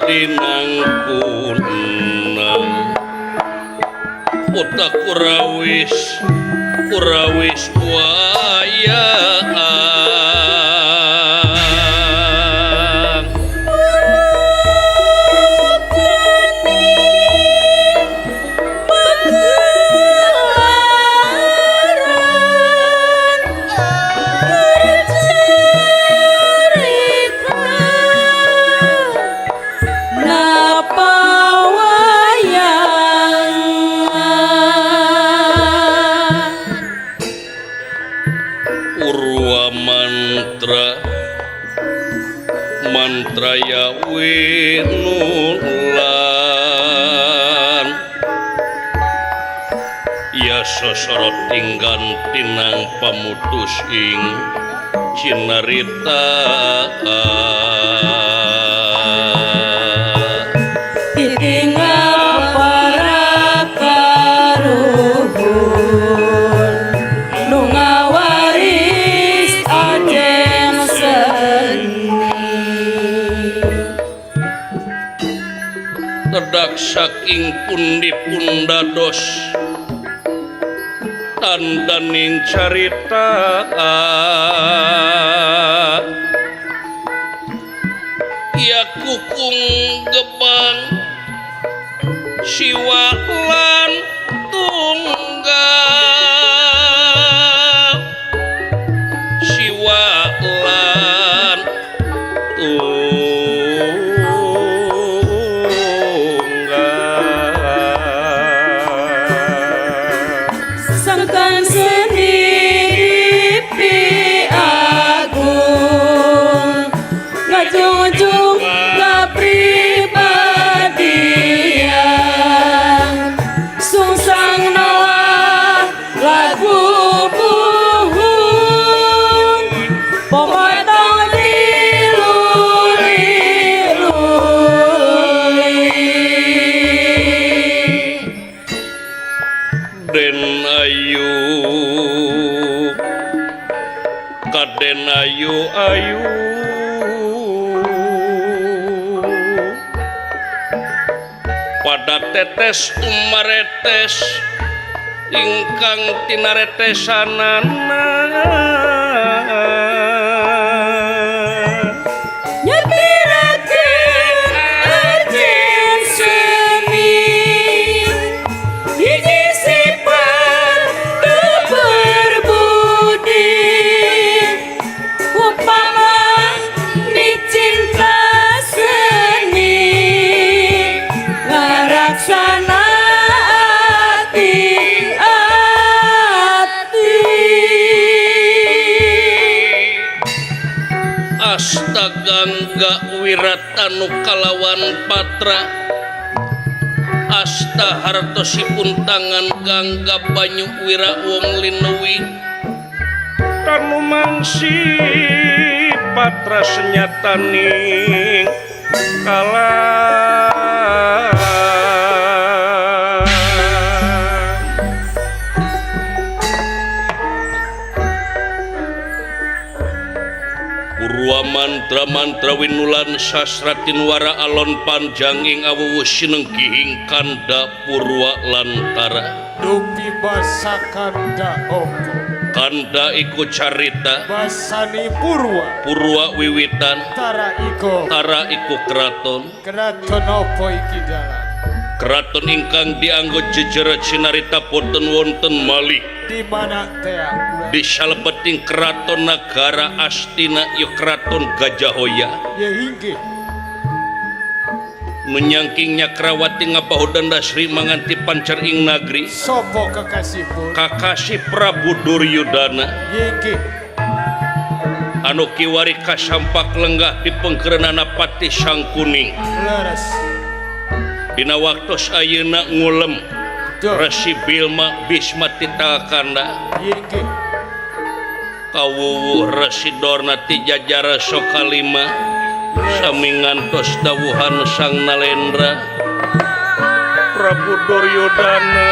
Tinangkuna Kota Kurawis Kurawis wayang. Mantraya winulan ya sosoro tinggan tinang pamutus ing cinarita. Ditinggal para karuhun nu ngawaris ajeng seni. Tedak saking pundi-pun dados tandaning carita ya kukung gebang siwa lan tunggal siwa lan tunggal. Sangkan seni pi agung ngajungjung kapribadian sungsang noah lagu puhun pemotong diluli-luli. Den ayu kaden ayu ayu pada tetes tumaretes ingkang tinaretesanana. Nyetiraken ajen seni hiji sifat teu berbudi upama dicinta seni ngaraksana ati-ati. Asta Gangga Wiratanu kalawan patra asta hartosipun tangan Gangga banyu wira wong linuwi tanu mangsi patra senyataning kala. Purwa mantra-mantra winulan sasratinwara alon panjang ing awuwu sinenggihing kanda purwa lantara. Dupi basa kanda oko. Kanda iku carita basani purwa. Purwa wiwitan tara iku. Tara iku kraton. Kraton opo iki dalan? Kraton ingkang dianggo jejer cinarita boten wonten malih. Di mana tea? Di salebeting kraton nagara Astina ya kraton Gajahoya. Ya inggih. Menyangking Nyakrawati ngabahudan Sri manganti pancer ing nagri. Sopo kekasihpun? Kakasih Prabu Duryudana. Inggih. Anu kiwari kasampak lenggah di pengkerenana Patih Sangkuning. Leres. Dina waktos ayeuna ngulem Resi Bilma Bisma Titakanda. Inggih. Kawuwuh Resi Dorna ti jajara Sokalima sami ngantos dawuhan Sang Nalendra Prabu Duryudana.